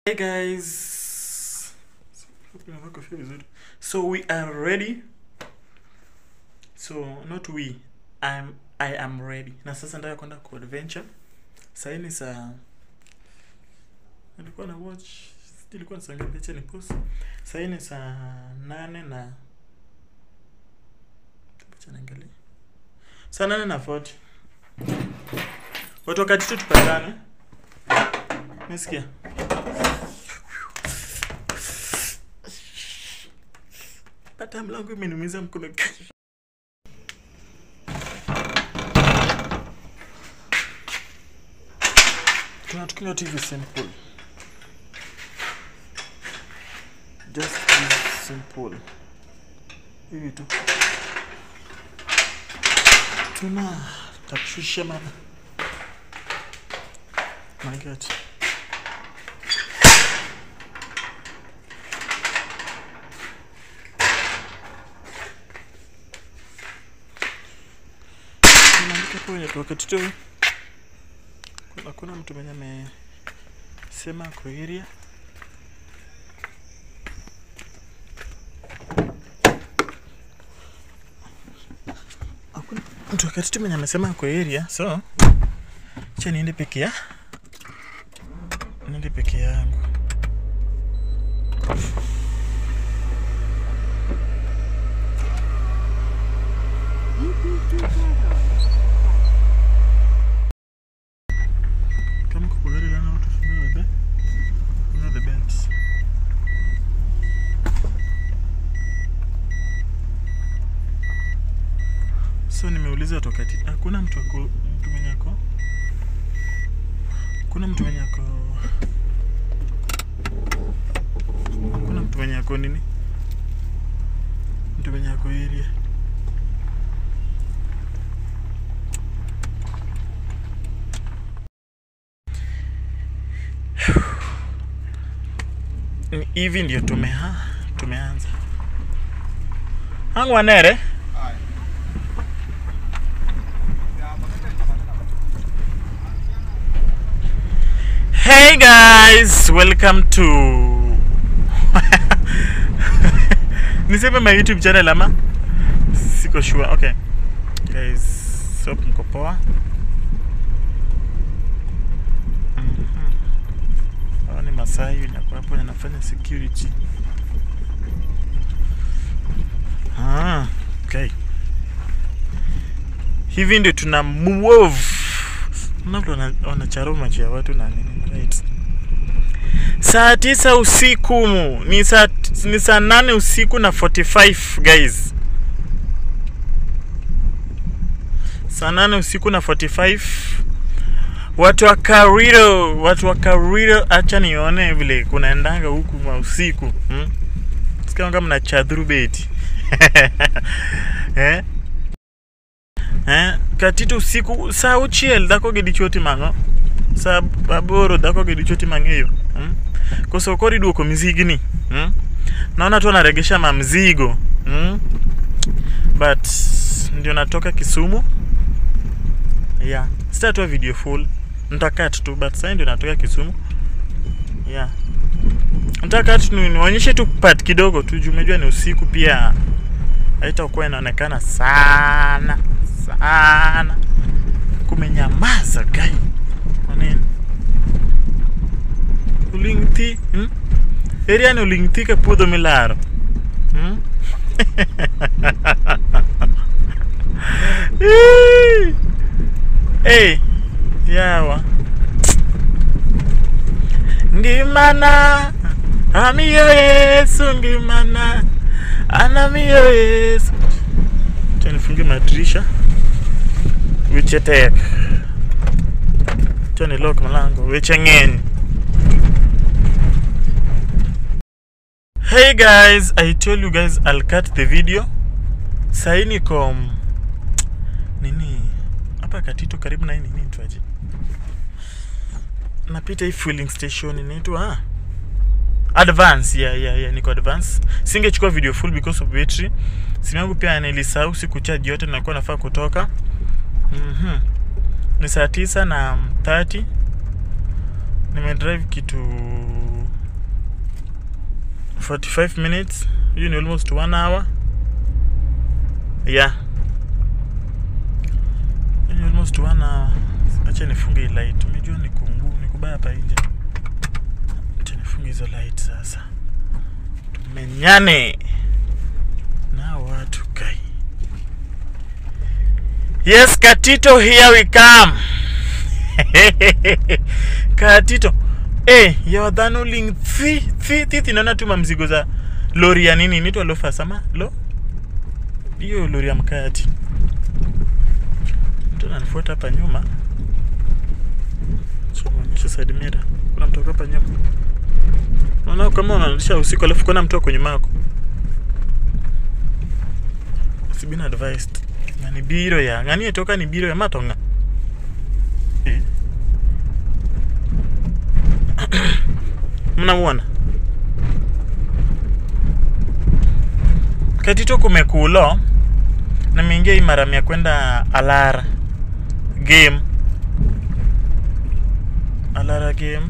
Hey guys, so we are ready. So not we, I am ready. Na sasa nataka kwenda ku adventure. Sasa ni saa, nilikuwa na watch, nilikuwa nasangalia picha ni post. Sasa ni saa 8 na picha naangalia. Saa 8:40. Watu wakati tu tupatane. Nisikia. Pata mlango imeniumiza mkono. Tunatumia TV simple. Just be simple. Hivi tu. Tuna takushusha mana. My God. Wakati tu kuna mtu mwenye amesema kwa area. Hakuna mtu wakati tu mwenye amesema kwa area, so acha niende peke ya. Niende peke yangu. So nimeuliza tokati, hakuna mtu ako, mtu mwenye ako. Kuna mtu mwenye ako. Hakuna mtu mwenye ako nini? Mtu mwenye ako area. Hivi ndio tumeanza. Hangu anere? Hey guys, welcome to niseme my YouTube channel ama siko sure. Okay guys, so mko poa? Hawa ni Masai wenye hapo wanafanya security. Okay. Hivi ndio tuna move. Mtu anacharuma macho ya watu na nini, right? Saa 9 usiku, ni saa 8 usiku na 45 guys. Saa 8 usiku na 45. Watu wa Kariro, acha nione vile kunaendanga huku mausiku. Sikia kama mna chadhuru beti. Eh? Katito usiku saa uchiel dhako gi dichuo timang'o? Saa 8 dhako gi dichuo timang'eyo. Koso kori duoko mizigni. Naona tu anaregesha mamzigo. But ndio natoka Kisumu. Yeah, sitatoa video full. Nitakat tu, but sasa ndio natoka Kisumu. Yeah. Nitakat nionyeshe tu part kidogo tu, juu umejua ni usiku pia. Haitakuwa inaonekana sana sana. Kumenyamaza guy. Kwa nini? Ulingti, Area ni ulingti ka puodho milaro. Hey, yawa. Ngimana, amiyo Yesu ngimana. Anamiyo Yesu. Nifunge madirisha. Weche tek. Tani lock mlango. Weche ng'eny. Hey guys, I told you guys I'll cut the video. Sahi niko nini? Hapa Katito karibu na hii nini tuaje? Napita hii filling station inaitwa Advance. Yeah, niko Advance. Singechukua video full because of battery. Simu yangu pia nilisahau sikucharge yote, nilikuwa nafaa kutoka. Ni saa 9:30. Nimedrive kitu 45 minutes. Hiyo ni almost 1 hour. Yeah. Ni almost 1 hour. Acha nifunge hii light. Umejua ni kungu, ni kubaya hapa nje. Acha nifunge hizo light sasa. Tumenyane na watu kai. Yes, Katito, here we come. Katito. Ya wadhano ling thi thi thi naona tu mamzigo za lori ya nini inaitwa lofa sama lo hiyo lori ya mkati. Mtu ananifuata hapa nyuma. So onyesha side mirror. Kuna mtu hapa nyuma. Unaona kama unaendesha usiku alafu kuna mtu kwenye mako. It's been advised. Ngani biro ya, ngani etoka ni biro ya matonga. Mnamuona? Katito kumekulo na mingia imaramia kwenda Alara game. Alara game.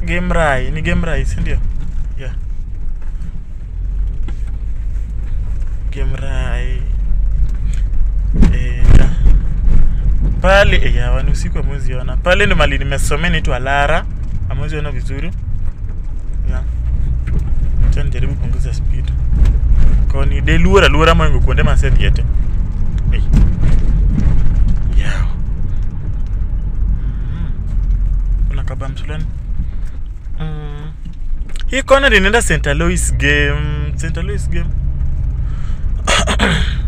Game Rai, ni Game Rai, si ndio? Yeah. Game Rai. Yeah. Pale ya wani usiku amwezi ona. Pale ndo mali nimesomea inaitwa Alara. Amwezi ona vizuri. Yeah. Acha nijaribu kupunguza speed. Kwa ni de luora luora mwangu kuende maseti yete. Yeah. Kuna kabam fulani. Hii kona inaenda St. Louis game. St. Louis game.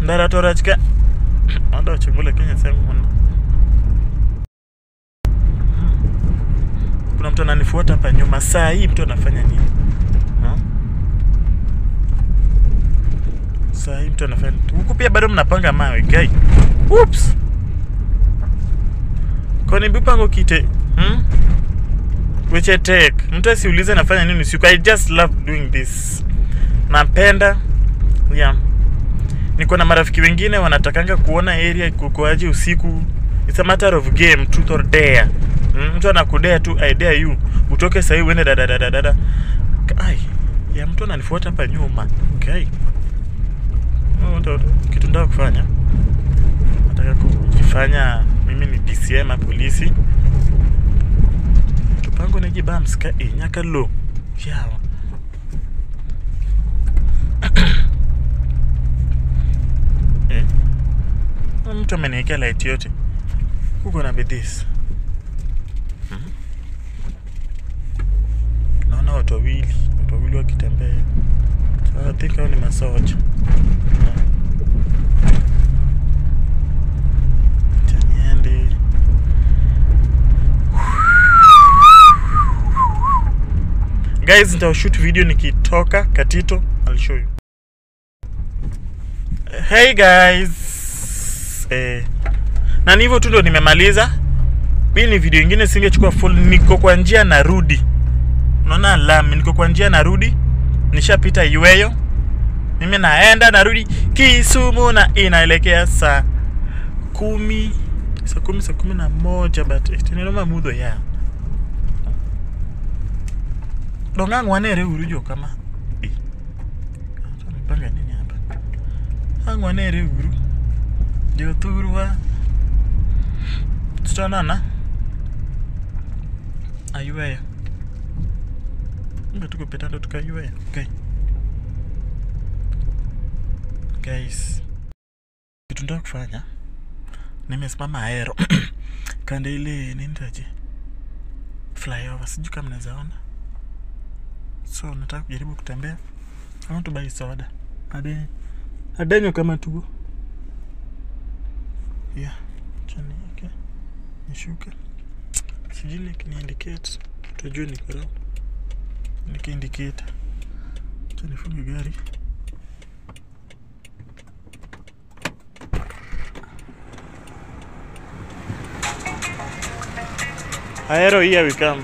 Ndara torachka. Anda chungula Kenya sema mwana. Kuna mtu ananifuata hapa nyuma. Saa hii mtu anafanya nini? Saa hii mtu anafanya. Huku pia bado mnapanga mawe, guy. Oops. Koni mbipango kite. Which take. Mtu asiulize nafanya nini usiku. I just love doing this. Napenda. Yeah. Niko na marafiki wengine wanatakanga kuona area kukoaje usiku. It's a matter of game, truth or dare. Mtu anakudare tu, I dare you. Utoke sasa uende dada dada dada. Ai, ya mtu ananifuata hapa nyuma. Okay. Kitu nataka kufanya. Nataka kujifanya mimi ni DCM na polisi. Tupango na jibams ka nyaka lo. Yawa. Mtu ameniwekea light yote. Who gonna be this? Naona watu wawili wakitembea. So I think hao ni masoja. Niende. Guys, nita shoot video nikitoka Katito, I'll show you. Hey guys. Na hivyo tu ndo nimemaliza. Hii ni video nyingine singechukua full. Niko kwa njia narudi. Unaona lami, niko kwa njia narudi. Nishapita Iweyo. Mimi naenda narudi Kisumu na inaelekea saa 10, saa 10, saa 11 but tineloma mudho ya. Dongang wanere urujo kama. Tumepanga nini hapa? Angwanere uru. Jothurwa. Tutaonana. Ayueya. Ngo tuko petando tukayueya. Okay. Guys, kitu nataka kufanya, nimesimama Aero kando ile nini flyover, sijui kama mnaweza ona. So nataka kujaribu kutembea. I want to buy soda. Adenyo kama tugo. Yeah, chani, okay. Nishuke. Sijui ni indicate. Tutajua niko wrong. Niki indicate. Acha nifunge gari. Aero, here we come.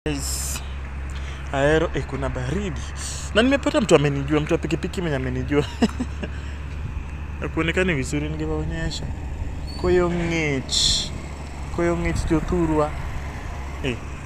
Guys, Aero, kuna baridi. Na nimepata mtu amenijua, mtu wa pikipiki mwenye amenijua. Hakuonekani vizuri ningewaonyesha. Koyo ngech. Koyo ngech jothurwa. Eh.